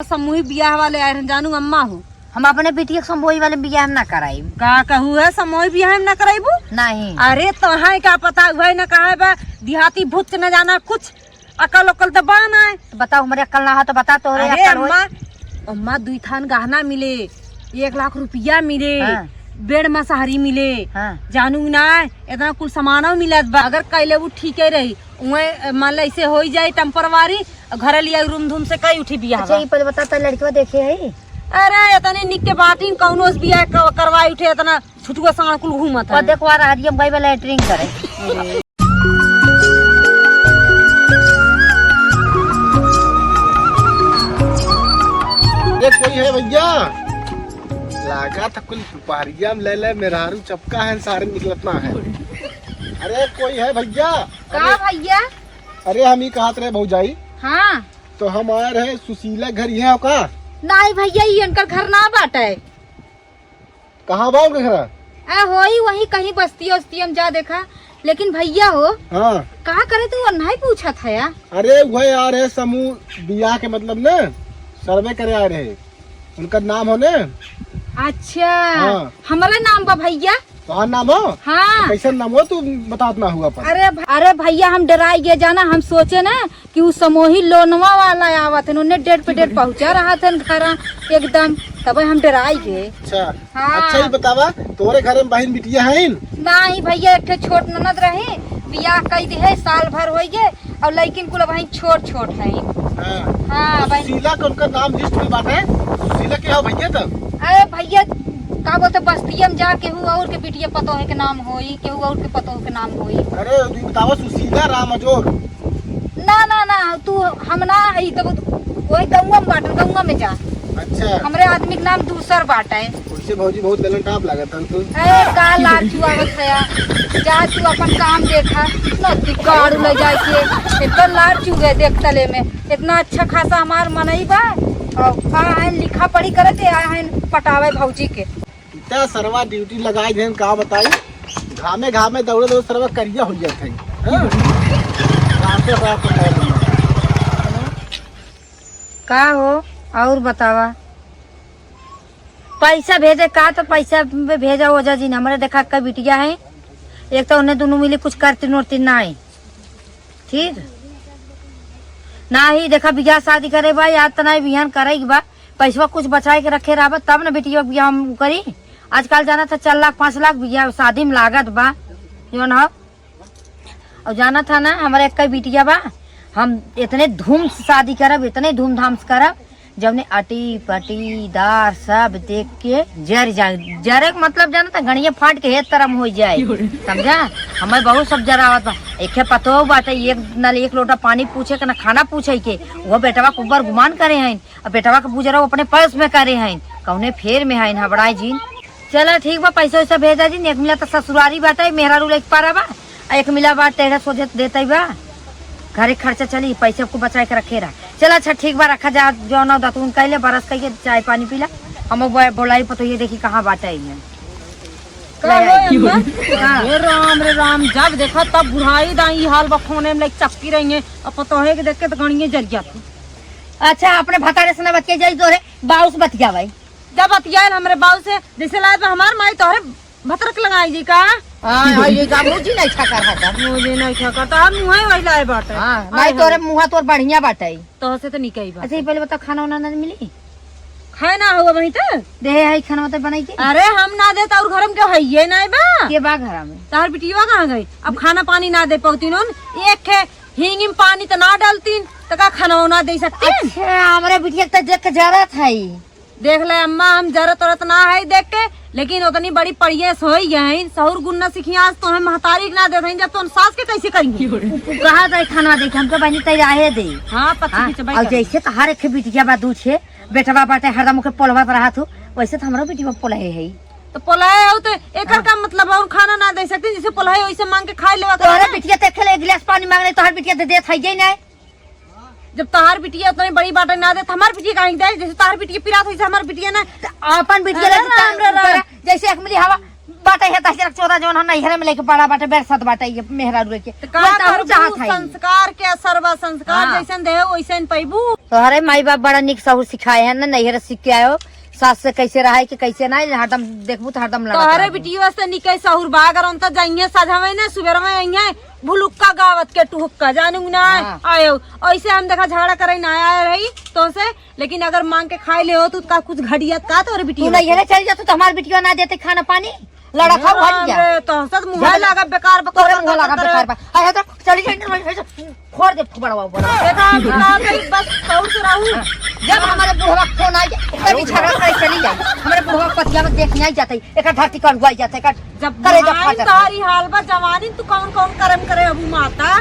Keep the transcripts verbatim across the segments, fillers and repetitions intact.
समूही बियाह वाले आए रहन जानू अम्मा हो। हम अपने बिटिया के समूही वाले बियाह में ना कराई। का कहू है, समूही बियाह में ना कराइबू? नहीं। अरे तोहाई का पता, उहै ना कहा बा, देहाती भूत न जाना कुछ, अकल उकल तो बा ना। तो बताओ, हमरे अकल ना हो तो बता, तोहरे अरे अकल होई। अम्मा, अम्मा दुई थान गहना मिले, एक लाख रुपया मिले, हाँ। बेड मसाहरी मिले, हाँ। जानू ना, इतना कुल सामानो मिलत बा। अगर कैले उ ठीके रही, उहे मान ले ऐसे होई जाए टेम्परवारी, घर लिया रूम धूम से कई उठी बियाह अच्छा, बा। ये पहले बता, तो लड़कवा देखे है? अरे इतने निक के बाटिन, कौनो से बियाह क-, करवाई उठे, इतना छुटुआ सांड कुल घूमत और है। देखो, आ रहा हरियम गई बा लैट्रिन करे। ये कोई है भैया? लागा था कुल दुपहरिया में ले ले, मेहरारू चपका है, सारे निकलत ना है। अरे कोई है भैया? का अरे, भैया? अरे हम ही कहत रहे भौजाई। हाँ। तो हम आए रहे सुशीला घर, यहाँ का? नहीं भैया, ये इनकर घर ना बाटे। कहाँ बा उनका घर? आ, होई वहीं कहीं बस्ती उस्ती, हम जा देखा। लेकिन भैया हो, हाँ। कहाँ करे तू और नहीं पूछत है यार? अरे वह आ रहे समूह बियाह के मतलब ना सर्वे करे आ रहे, उनका नाम हो ने। अच्छा, हाँ। हमारा नाम बा भैया। तोहार नाम हो? हाँ। कैसन नाम हो तू बतात ना हुआ पर? अरे भ-, अरे भैया हम डराई गए जाना, हम सोचे ना कि उ समूही लोनवा वाला आवत है, उन्हें डेट पे डेट पहुँचा रहा था घर एकदम, तब हम डराई गए। अच्छा। हाँ। अच्छा, ये बतावा, तोरे घर में बहन बिटिया है? नहीं भैया, एक ठे छोट ननद रही, बियाह कई दिहे, साल भर होई गए, और लइकिन कुल वहीं छोट छोट है। हाँ। हाँ, तो भाई। सुशीला के उनका नाम लिस्ट में बाटे? सुशीला के हो भैया तब? अरे भैया, का बोलते बस्तिया में जा केहू और के बिटिया पतोह के नाम होई, केहू और के पतोह के नाम होई। अरे, तू बतावा सुशीला राम अजोर। ना, ना, ना, तू हम ना हई, तब वही गौवा में बाटन, गौवा में जा। अच्छा। हमरे आदमी के नाम दूसर बाटे। वैसे भौजी बहुत बेलन टाप लागत हन तू। ए, का लार चुआवत है? जा तू अपन काम देखा। नती काड़ू ले जाए के। इतना लार चुए देख तले में। इतना अच्छा खासा हमार मनई बा। और का है लिखा पढ़ी करे के आए हैं पटावे भौजी के। इतना सरवा ड्यूटी लगाई देन का बताई। घामे घामे दौड़े दौड़े सरवा करिया हो जात है। हाँ? राते रात में। का हो और बतावा? पैसा भेजे का तो पैसा पे भेजा ओझा जी ने। हमरे देखा कई बिटिया है, एक तो उन्हें दोनों मिली कुछ करती नोरती ना है, ठीक ना ही। देखा बियाह शादी करे बा या तो नहीं बिहान करे के बा, पैसवा कुछ बचाए के रखे रहबा तब न बिटिया के बियाह हम करी। आजकल जाना था चार लाख पाँच लाख बियाह शादी में लागत बा, जौन हो। और जाना था ना, हमारे एक बिटिया बा, हम इतने धूम से शादी करब, इतने धूमधाम से करब, जौने अटी पटी दार सब देख के जर जा, जरे के मतलब जाना था, गणिया फाट के हेत तरम हो जाए, समझा? हमें बहुत सब जरावत बा। एक पतोह बाटे, एक नल एक लोटा पानी पूछे के ना खाना पूछे के, वो बेटवा के ऊपर गुमान करे हैं। अब बेटवा के पूछ रहा, अपने पर्स में करे हैं, कौने फेर में हैं, हबड़ाए जीन। चला ठीक बा, पैसा वैसा भेजा जी, एक मिला तो ससुरारी बाटे, मेहरारू लेके पारा बा, आ एक मिला बा टेढ़ा सोझे देते बा, घरे खर्चा चली, पैसा को बचाए के रखे रहा। चला अच्छा ठीक बा, रखा जा, जौन दतुन कैले बरस कहिए चाय पानी पीला, हम बो-, बोलाई पतोहिए देखी कहाँ बाटे में। का ले हो आई। अम्मा? हाँ। हे राम रे राम, जब देखा तब बुढ़ाई दाई हाल बा, फोने में लेके चपकी रही है, अब पतोहे के देख के तो गणिये जर जाती। अच्छा, अपने भतारे से ना बतिया जाई, तोरे बाऊ से बतिया भाई। जब बतियाल हमरे बाऊ से, जैसे लागत बा हमार माई तोहरे भतरक लगाई जी का? हाँ, हाँ, ये का मुँह जी नहीं छा कर हटा। मुँह जी नहीं छा कर, तो हम मुँहे वही लाए बाटे। हाँ, आय माई तोरे हाय। मुँहा तोर बढ़िया बाटे। तोह से तो निकई बाटे। अच्छा, ये पहले बता, खाना वाना ना मिली? खाए ना हुआ वहीं तो? दे है खाना तो बनाई के? अरे हम ना दे तो और घर में क्यों है, ये नहीं बा? के बा घर में? तार बिटिया कहाँ गई? अब खाना पानी ना दे पौती नोन, एक खे हींग में पानी तो ना डालतीन, तो का खाना ना दे सकतीन? अच्छा, हमरे बिटिया के तो देख के जरत है। देख ले अम्मा, हम जरत उरत ना है देख के, लेकिन उतनी बड़ी पढ़िए से होई गए हैं, सहूर गुण ना सीखी, आज तो हम महतारी के ना देत हैं, जब तो हम सास के कैसे करेंगे? उ, उ कहा जाए खाना दे के, हमके बनी तैयार है दे। हाँ, पत्थर हाँ, पीछे बैठ और जा। जैसे तो हर एक बिटिया बा दू छे, बेटवा बाटे हरदम ओके पोलवा पर रहत हो, वैसे तो हमरो बिटिया पोलहे है। तो पोलहे हो तो एकर हाँ। का मतलब है, और खाना ना दे सकते, जैसे पोलहे वैसे मांग के खा लेवा तोहरे करे। बिटिया ते खेले एक गिलास पानी मांगले, तोहर बिटिया दे देत है ये नहीं। जब तोहार बिटिया उतनी बड़ी बाटे ना दे, तो हमार बिटिया काहे दे? जैसे तोहार बिटिया पिरात होइसे हमार बिटिया ना। तो अपन बिटिया अरे लेके राम रे राम। जैसे एक मिली हवा बाटे है तहजर चोरा जौन हम नैहरे में लेके पड़ा बाटे, बेरसत बाटे ये मेहरारू के। तो का वही तो हम करबू? चाहत है। संस्कार के असर बा, संस्कार हाँ। जैसन देहे वैसन पैबू। तोहरे माई बाप बड़ा निक सहूर सिखाए हैं ना, नैहरे सीख के आयो, सास से कैसे रहे कि कैसे ना, हरदम देखबू तो हरदम लड़त तोहरे रहबू। बिटिया से निके सहूर बा, अगर उनका जाइए सजवे ने, सुबेर में आइए, भुलुक्का गावत के टुहुक्का, जानू ना हाँ। आयो। ऐसे हम देखा झगड़ा करे ना आए रही तो से, लेकिन अगर मांग के खाए ले हो, तू का कुछ घटिया का तोरे बिटिया तू नैहरे चल जातू तो हमार बिटिया ना देते खाना पानी, लड़ा खाऊ हट जा। रे, तो हंसत मुंह जब लागा बेकार बकवास तोरे मुंह लागा बेकार बा। अरे तो चली जाई ना, ऐसे फोड़ दे फुबड़वा बड़ा। देखा, हम का करी, बस तौर से रहू। जब हमारे बुढ़वा फोन आ जाए, तभी झगड़ा करे चली जाए। हमारे बुढ़वा पतिया में देख नहीं जाते, एक धरती कड़ुआ जाते, एक जब करे जब बुढ़ाई फाटत। तोहरी हाल बा, जवानी तू कौन कौन कर्म करे अबू माता?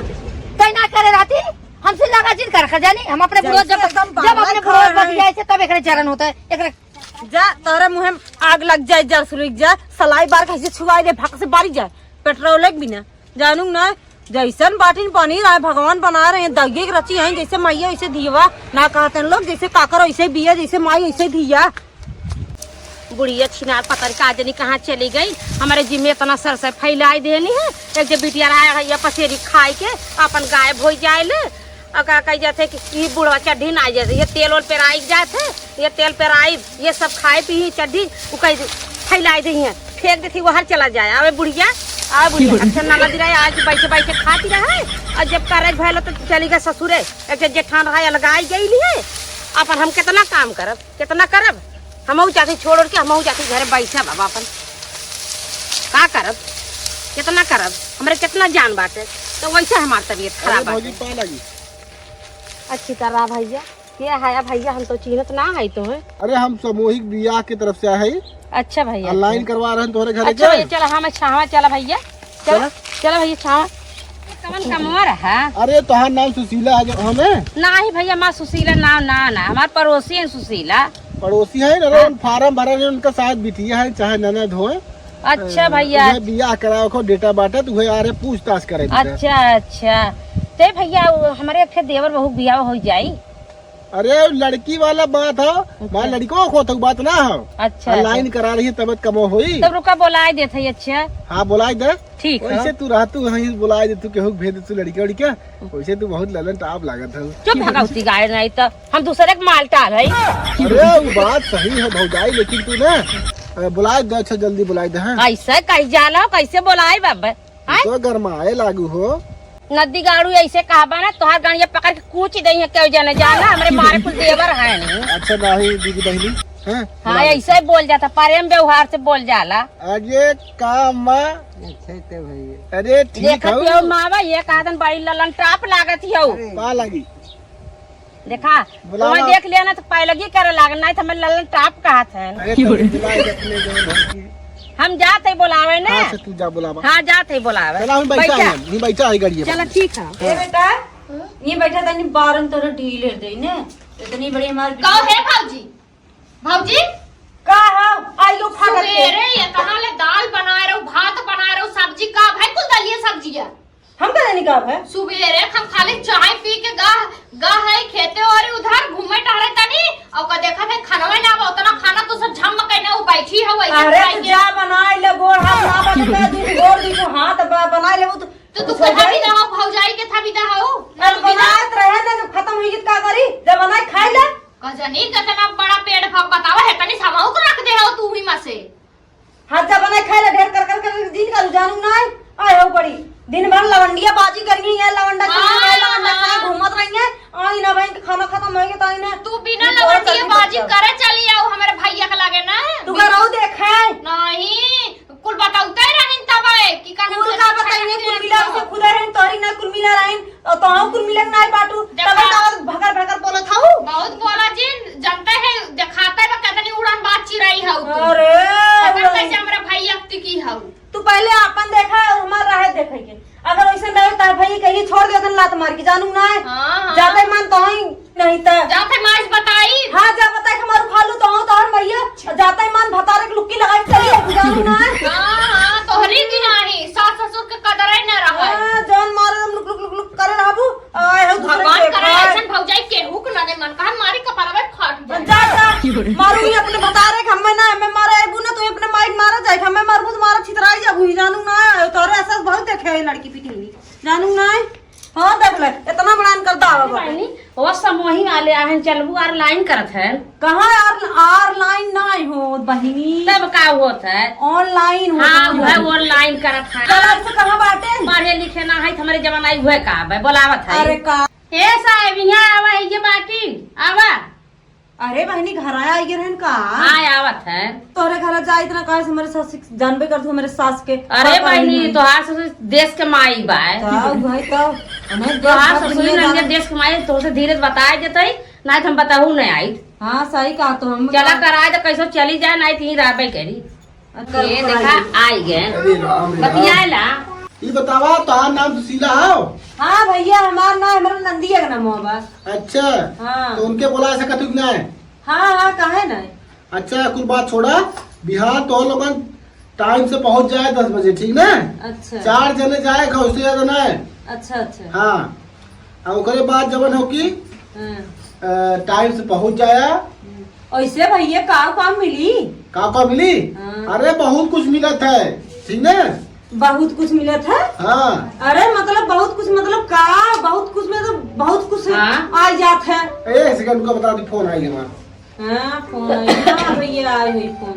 तै ना करे रहती, हमसे लगा जिन कर, कर जानी, हम अपने बुढ़वा जब, जब अपने बुढ़वा बतिया ऐसे तब एकरे जरन होता है, एकरे जा, तोरे मुँहे में आग लग जाए, जर सुलग जा, सलाई बार कहीं से छुआई दे, भक से बारी जाए, पेट्रोल एक बिना, जानू ना, जैसन बाटिन बनी रहे, भगवान बना रहे हैं, दगिए के रची हैं, जैसे मैया वैसे दियवा, ना कहते हैं लोग, जैसे काकर वैसे बिया, जैसे माई वैसे धिया। बुढ़िया छिनार पतर का जनी कहाँ चली गई, हमारे जिम्मे इतना सर से फैलाई देनी है, एक जो बिटिया रहा है, या पसेरी खाए के, अपन गायब हो जाए ले, और का कही जाते कि ई बुढ़वा चड्ढी ना जाते, ये तेल ओल पेराई जाते, ये तेल पेराई, ये सब खाए पी चड्ढी, उ कही फैलाई दे हैं, फेंक देती, वहर चला जाए। आवे बुढ़िया, आवे बुढ़िया। अच्छा ननद रहे, आज बैठे बैठे खाती रहे, और जब करे भैलो तो चली गए ससुरे, एक जेठान रहा अलगाई गई लिए, अपन हम कितना काम करब, कितना करब, हमहू जाती छोड़ ओड़ के, हमहू जाती घरे बैठा बाबा अपन, का करब, कितना करब, हमरे कितना जान बाटे, तो वैसे हमार तबीयत अरे खराब भौजी, बाटे। पा लगी। अच्छी तरह भैया, के हया भैया, हम तो चिन्हत ना है तो है। अरे हम सामूहिक बियाह की तरफ से आए हैं। अच्छा भैया, ऑनलाइन अच्छा। करवा रहे हैं तोहरे घरे अच्छा के। भैया, चला, हाँ, मैं छावा चला भैया, चला, चला। चला भैया छावा। ये कवन कमवा रहा? अरे तोहार नाम सुशीला है जो हमें? नाही भैया, हमार सुशीला नाम ना, ना, हमार पड़ोसी है सुशीला। पड़ोसी है ना, हाँ। फार्म भरा है उनका, शायद बिटिया है चाहे ननद होए। अच्छा अ, भैया। उहे बियाह करावे को डेटा बाटे, तो उहे आ रहे पूछताछ करे बेटा। अच्छा, अच्छा। ते भैया, वो हमरे एक ठे देवर बहू के बियाह हो जाई। अरे, लड़की वाला बात है, अच्छा। मार लड़को को तो बात ना हो। अच्छा, आ, अच्छा। लाइन करा रही है, तब कमो होई। तब रुका, बोलाए देत है, अच्छा। हाँ, बोलाए दे। ठीक है। वैसे तू रह, तू वहीं बोलाए दे, तू केहू के भेज दे, तू लड़का, लड़का। वैसे तू बहुत ललन टाप लागत है। चुप भगवती गाय, नहीं तो हम दूसरे के माल टाल है। अरे, वो बात सही है भौजाई, लेकिन तू ना, अ, बुलाए दे, अच्छा, जल्दी बुलाए दे, हाँ। ऐसे कही जाला, कैसे बोलाए बाबा? आय? तो गरमाए लागू हो। नदी गाड़ू ऐसे कहबा ना, तोहार गणिया पकड़ के कूच दे है, केहू जाने जाला, हमरे मारे कुल देवर है नहीं। अच्छा, नहीं, दीदी बहनी, हाँ, हाँ, बुला ऐसे ही बोल जाता, प्रेम व्यवहार से बोल जाला। अरे, का माँ? अच्छा, तो भैया। अरे, ठीक देखत है। हो मावा, ये कहतन बड़ी ललन टाप लागत हो। अरे। पा लगी। देखा, बुलावा। तुम्हें देख लिया ना तो पैलगी करे लागल, नहीं तो हमें ललन टाप कहत है। अरे, तो बुलाए अपने जो घर की। हम जात है बुलावे ने। हाँ, से तू जा बुलावा। हाँ, जात है बुलावे। चला, हम बैठा बैठा। है, हम बैठा है गाड़ी में। चला, ठीक है। ए बेटा, ये बैठा तनी बारन तोरा ढीले दे ने। इतनी बड़ी हमारी कहो हे भौजी। भौजी? का है? आइयो फाटक के। सुबेरे ये कहाँ ले दाल बनाए रहू, भात बनाए रहू, सब्जी का भाई कुल दलिए सब्जी है। हम का जानी का है? सुबेरे हम खाली चाय पी के गा, गा है खेते और उधर घूमे टहरे तनी, और का देखा थे खाना ना बा, उतना खाना तो सब झम कइने वो बैठी है वैसे अरे खाए तो के। जा बनाए ले गोड़ हाथ ना बा तो मैं दिन गोड़ दी तो हाथ बा, बनाए ले वो तो तो तू कुछ हो कथा जाई? भी दहो भौजाई के था भी दहो। अरे बनाए तो रहे ना, जब खत्म हुई तो का करी? जब बनाए खाए ले। का जानी कितना बड़ा पेट भर बतावा है, तनी समाऊ को रख दे हो तू ही मा से। हाथ जा बनाए खाए ले, ढेर कर कर कर दिन का जानू ना है। आए हो बड़ी दिन भर लवंडिया बाजी करिए, ये लवंडा हाँ, खाए, लवंडा हाँ। खाए घूमत रहिए। आई ना बहन के खाना खत्म होइगे ताई ने। तू बिना ये बहुत लवंडिया जल्दी बाजी बच्चा। करे चली आओ हमारे भैया के लगे ना। तू का रहू देखे। नहीं, कुल बताउते रहिन तब आए कि का कुल का बताइए, कुल मिला उसे खुदा रहन, तोरी ना कुल मिला रहन। और तो हम कुल मिले ना बाटू, देखा। तब तो भकर भकर बोलत हऊ। बहुत बोला जिन, जनते है, देखाते बा कितनी उड़न बाज चिरई हऊ तू। अरे, पता उड़न। कैसे हमरा भैया के की हऊ। तू पहले आपन देखा और हमार राह देखे के। अगर वैसे रहे त भाई कहीं छोड़ दे तन लात मार के जानू ना है। हाँ, हाँ। जाते मन तो ही नहीं त। जाते माइस बताई। हाँ, जा बताई हमार खालू तो हो तोहर भैया। जाते मन भतारे के लुक्की लगाई चली है जानू ना है। हाँ, हाँ, तोहरी की नाही, सास ससुर के कदर ही ना रहा। हाँ, जौन मारे लुक लुक लुक लुक करे रहबू। आए हो दूसरे भगवान के करे खाए। ऐसन भौजाई केहू के ना दे मन कहा मारी कपार में फाट जाए। जा, जा। मारू ही अपने भतारे के हमें ना, हमें मारे आइबू ना, तू अपने माई के मारा जाए, हमें मारबू तो मारा छितरा अबही जानू ना, तोरे ऐसा बहुत देखे है लड़की पिटी हुई। जानू ना, हाँ देख ले, इतना बड़ा इनकर दावा अरे बा। बहिनी, वो समोही वाले आहन, चलबू online करत है। कहाँ यार, online ना हो बहिनी। तब का होत है? Online होत हाँ, है। वह online करत है। चल, ऐसे कहाँ बाटे? पढ़े लिखे ना है, हमारे जमाना ही हुए का बे, बोलावत है। अरे का? ए साहब, यहाँ आवा, ये बाटी, आवा। अरे बहिनी, घर आया, आइगे रहन का? हाँ, आवत है। तोहरे घर जाइत ना, काहे से हमरे सास के जानबे करत हो, हमरे सास के। अरे का बहिनी, बहिनी? तोहार ससुर देश के माई बा। का भाई, का? हमें तोहार देश ससुर दुनिया ना जाने। देश के माई, तोहसे धीरे से बताए देतई, नाहीं तो हम बताहू नहीं आइत। हाँ, सही कहा तो हम। चला कराए तो कैसो चली जाए, नाहीं तो यहीं रहबे करी। अच्छा, ये देखा, आई गए। अरे राम रे राम। बतियाला। ई बतावा, तोहार नाम सुशीला हौ? हाँ भैया, हमार नाम, हमरा नंदिया के नाम बा। अच्छा। हाँ। तो उनके बोला सकत हूँ कि नहीं? हाँ, हाँ, काहे नहीं? अच्छा, कुल बात छोड़ा, बिहान तो लोगन time से पहुँच जाए दस बजे, ठीक ना? अच्छा। चार जने जाए, उससे ज्यादा नहीं। अच्छा, अच्छा। हाँ। आ ओकरे बाद जवन हो कि, हाँ। अ, time से पहुँच जाया। हम्म। ऐसे भैया का काम मिली? का काम मिली? हाँ। अरे बहुत कुछ मिलत है, ठीक ना? बहुत कुछ मिलत है? हाँ। अरे मतलब बहुत कुछ मतलब का? बहुत कुछ मतलब बहुत कुछ हाँ। आ जात है। ए, एक second को बता दी, phone आई हमारा। हाँ, phone आई। हाँ भैया, आई हुई phone।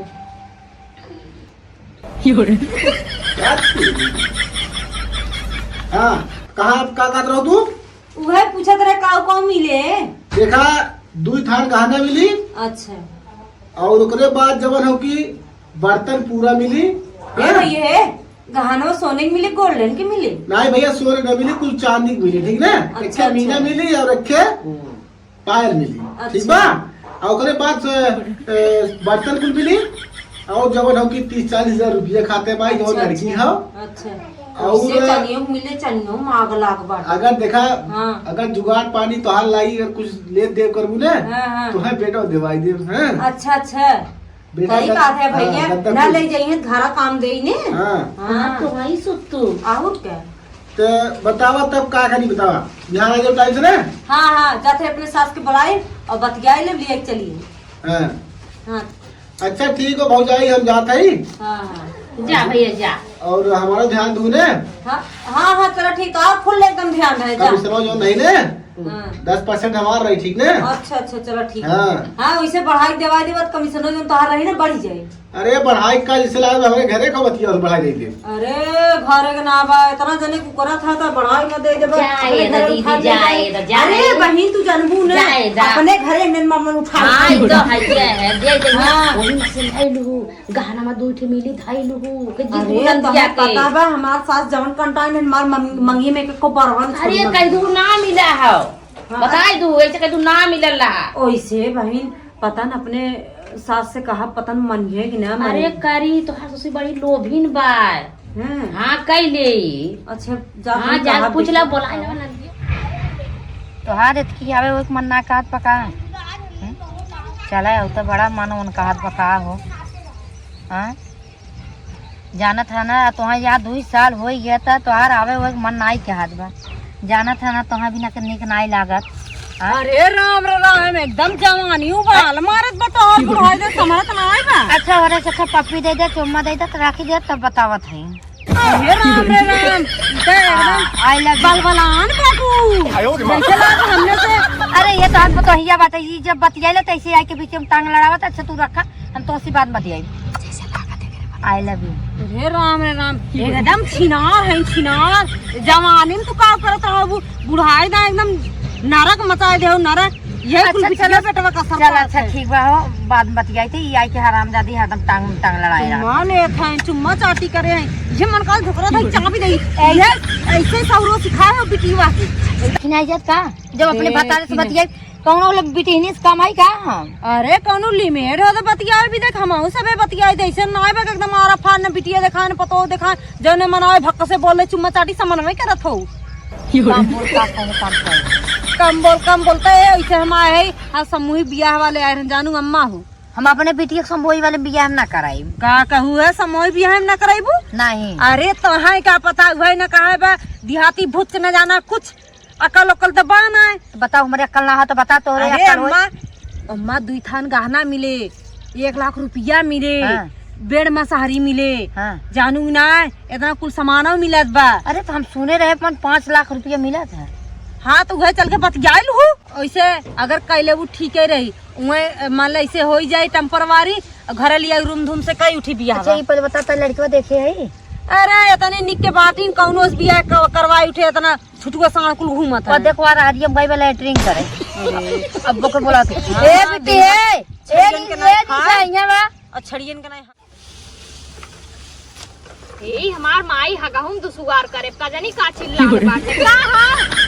हाँ, कहाँ, का कहत रहो तू? उहे पूछत रहे, काऊ काऊ मिले? देखा, दुई थान गहना मिली। अच्छा। और ओकरे बाद जवन हो कि बर्तन पूरा मिली। ए हाँ? भैया, गहना सोने के मिले, golden के मिले? नहीं भैया, सोने न मिली, कुछ चांदी के मिली, ठीक ना? अच्छा, एक अच्छा। मीना मिली और एक पायल मिली, अच्छा। ठीक बा? और ओकरे बाद से, ए, बर्तन कुल मिली, और जवन हो कि तीस चालीस हजार रुपया खाते बाई, जवन अच्छा, लड़की अच्छा। हो। अच्छा। और वैसे चनियो मिले, चनियो माग लाग बाटे। अगर देखा, हाँ। अगर जुगाड़ पानी तोहार लाई, अगर कुछ ले देव करबू ने, हाँ, हाँ। तो है बेटा देवाई देव, हैं? अच्छा, अच्छा। बेटा सही गद-, बात है हाँ, भैया, गद्दा ना कुल। ले जाइए, घरा काम देई ने। हाँ। हाँ। हाँ, तो वही सुत्तू। और क्या? तो बतावा तब का करी, बतावा। बिहार आ जाओ time से ना। हाँ, हाँ, जाते अपने सास के बुलाए और बतियाए ले, लिए चलिए। हाँ। हाँ। अच्छा ठीक हो भौजाई, हम जात हई। हाँ, हाँ। जा भैया, जा। और हमारा ध्यान दू ने। हाँ, हाँ, हाँ, चलो ठीक, और full एकदम ध्यान रहे, जा। कमीशनवा जो नहीं ने, हाँ। दस percent हमार रही, ठीक ने? अच्छा, अच्छा, चलो ठीक। हाँ। हाँ, वैसे बढ़ाई देवाई देवा तो कमीशनो जो तोहार रही ना, बढ़ी जाए। अरे बढ़ाई का जैसे लागल हमरे घरे का बतिया और बढ़ाई दे दे। अरे घरे के ना बा, इतना जने कुकरा था तो बढ़ाई में दे देबा, जाए अपने दा घरे दीदी, उठा ले जाए जाए। दा, जाए। अरे बहिन तू जानबू ना, जाए दा। अपने घरे में मामला उठा हाँ, ले। ई तो है, ये है, दे दे। हाँ। वही में से धइलू, गहना में दू ठे मिली धइलू, के जीत अरे बुलंद तोहे किया के। पता बा हमार सास जवन कंटाइन है, हमार मम-, मंगी में के को बरवन अरे छोड़ी कह दू ना मिला है। हाँ। बताई दू, ऐसे कह दू ना मिलल रहा। ओइसे बहिन, पता न अपने सास से कहा, पता न मनिहे कि ना अरे मनिहे। करी, तोहार ससुर बड़ी लोभिन बा। हैं? हाँ, कई ले। अच्छा, जा हाँ, तू जा कहा पूछ ला, बेटी। बोला ना नंदिया। तोहार एतकी आवे, वो एक मन ना कहत पका। हम्म? चला, वो तो बड़ा मन उन कहत पका हो। हाँ? जानत है ना, तोहार यहाँ दुई साल होई गया था, तोहार आवे हुए मन नाई कहत बा। जानत है ना, तोहार बिना के नीक नाई लागत। हाँ? अरे राम रे राम, एकदम जवानी उबाल मारत बा, तोहार बुढ़ाई दे समरत नाई बा। अच्छा, ओरे से अच्छा पप्पी दे दे, चुम्मा दे दे, तो राखी दे, तब बतावत है। अरे राम रे राम, ई तो एकदम हाँ, I love you। बलबलान बाबू। कैसे लागत हमने से? अरे ये तो हम तो हिया बात है, ये जब बतियाइले तैसे आई के बीच में टांग लड़ावत, अच्छा तू रखा। हम तोसी बात बतियाई। I love you। अरे राम रे राम, एकदम छिनार है, छिनार। जवानी में तू का करत रहो, बु-, बुढ़ाई दा एकदम नरक मचाए दे हो, नरक। ये कुल अच्छा, बिटिया चलो। बेटवा का असर चल, पड़त अच्छा, है। ठीक बा हो, बाद में बतियाई थे, ये आई के हरामजादी हरदम टांग में टांग लड़ाए रहा। चुम्मा लेत हैं, चुम्मा चाटी करे हैं, ये मन काल ढोकरा था, चाबी दे। ए- ये ऐसे सौरो सिखाए हो बिटिया के। खिनाई जात का? जब अपने ए, भतारे से खिनाई। बतियाई, कौनो लोग बिटिहनी से कम आई का हम? अरे, कौनो limit हो तो बतियाए भी, देख, हमहू सबे बतियाए, जैसे ना आए बा, एकदम आरा फार न बिटिया देखाए, न पतोह देखाए, जौने मन आए भक्क से बोले, चुम्मा चाटी समन में करत हो। कम बोल, का कौनो काम करे? कम बोल, कम बोलते है, ऐसे हम आए हैं, आज समूही बियाह वाले आए हैं, जानू अम्मा हो। हम अपने बिटिया के समूही वाले बियाह में ना कराई। का कहू है, समूही बियाह में ना कराईबू? नहीं। अरे, तोहाई का पता, उहे ना कहा बा, देहाती भूत से न जाना कुछ। अकल उकल त बा नाय। तो बताओ, हमरे अकल ना हो तो बता, तोरे अरे अकल होई। अम्मा, अम्मा, दुई थान गहना मिले, एक लाख रुपया मिले, हाँ। बेड मसहरी मिले। हाँ। जानू ना, इतना कुल सामानो मिलत बा। अरे, तो हम सुने रहे, अपन पाँच लाख रुपया मिलत है। हाँ, तो उहे चल के बतियाइल हूँ। ऐसे अगर कैले वो ठीके रही, उहे, मान ले, ऐसे होई जाए temporary, घरे लिया रूम धूम से कई उठी बियाह अच्छा, बा। ये पहले बता, तो लड़कवा देखे है? अरे, इतने निक के बाटिन, कौनो से बियाह क-, करवाई उठे, इतना छुटुआ साँड़ कुल घूमत और है। देखो, आ रहा, हम गई बा लैट्रिन करे। अब बोके बोला तू। हाँ, ए, बिट्टी, देखा। ए, ए, छड़ियन के ए, नहीं ए, खाए। यहाँ बा। और छड़ियन के नहीं। ए, हमार माई हगहुम दुसुआर करे, का जानी का चिल्लात बाटे। का ह?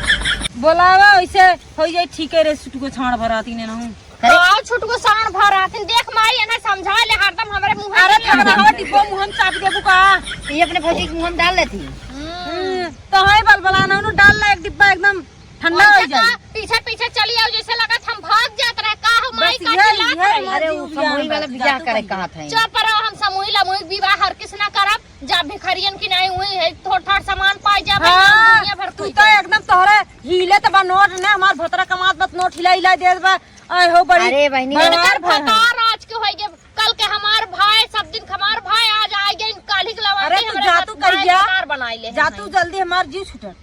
बोलावा, वैसे हो जाए, ठीक है रे, सुटुको छाड़ भराती ने ना हूँ। अरे। का छुटुको साँड़ भराती, देख माई, एने समझा ले, हरदम हमरे मुँह अरे, में थोड़ा हवा डिब्बो मुँह में चाप देबू का? ये अपने भौजी के मुँह में डाल लेती। हम्म, तो है बलबला ना, उन्हों डाल ला एक डिब्बा एकदम ठंडा हो जाए। पीछे पीछे चली आओ, जैसे लगत हम भाग जात रहे। का हो माई, का चिल्लात रहे? अरे, उ समूही वाला बियाह करे कहत है। चुप रहो, हम समूही लमूही विवाह हर किस ना करब। जा भिखरियन की नहीं हुई है, थोड़ थाड़ सामान पाई जा, हाँ, दुनिया भर तू तो एकदम तोहरे हिले त बा नोट ने, हमार भतरा कमात बत नोट हिला हिला देत बा। आए हो बड़ी अरे बहिनी। भतार आज के होई गे, कल के हमार भाई, सब दिन हमार भाई, आज आए गे, काल्हि के लवा अरे तू जा तू करिया, भतार बनाई ले जा तू जल्दी हमार जीव छूटल।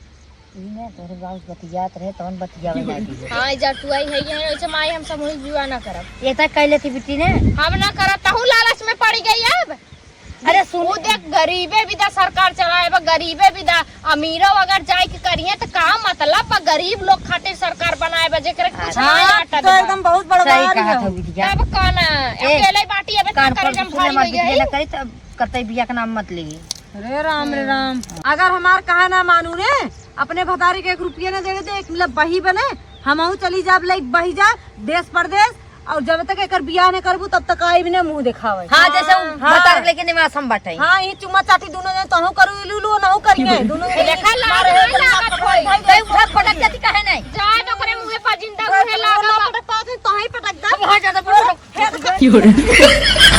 ई ना तोहरे बाबू से बतियात रहे, तवन बतियावे लागी। हाँ, जब तू आई है, ये ऐसे माई हम समूहिक विवाह ना करब। ये तक कह लेती बिट्टी ने। हम ना करब, तहू लालच में पड़ी गई अब। अरे सुन। वो देख, गरीबे विदा सरकार चलाए बा, गरीबे विदा। अमीरो अगर जाए के करिए तो का मतलब बा? गरीब लोग खातिर सरकार बनाए बा, जेकरे कुछ अच्छा, ना आटा तो देबा। एकदम बहुत बड़वार सही कहा है। था बिटिया। तब का ना, ए, अकेले बाटी, अब कान का करे, पर जब सुने भारी मत हो बिटिया गई। ना करी, तब कतई बिया के नाम मत ली। रे राम, रे राम। अगर हमार कहा ना मानू ने, अपने भतारी के एक रुपया ना देवे दे, एक मतलब बही बने, हमहू चली जाब, लाइक बही जा, देश परदेश, और जब तक एकर बियाह न करबू, तब तक आई भी ना मुँह देखावे। हाँ, जैसे उ हाँ। भतार लेके निवास हम बाटे। हाँ, ये चुम्मा चाटी दोनों जने तहू करू, इलू लू, नहू करिए, दोनों जने देखा, लाज मारे नहीं लागत होई। कहीं उठा पटक जाती काहे नहीं? जाए तो ओकरे मुँह पर जिंदा उहे लागत। पटक पावत है, तोही पटक दे। अब हाँ, ज्यादा बोलो। फेंक दे।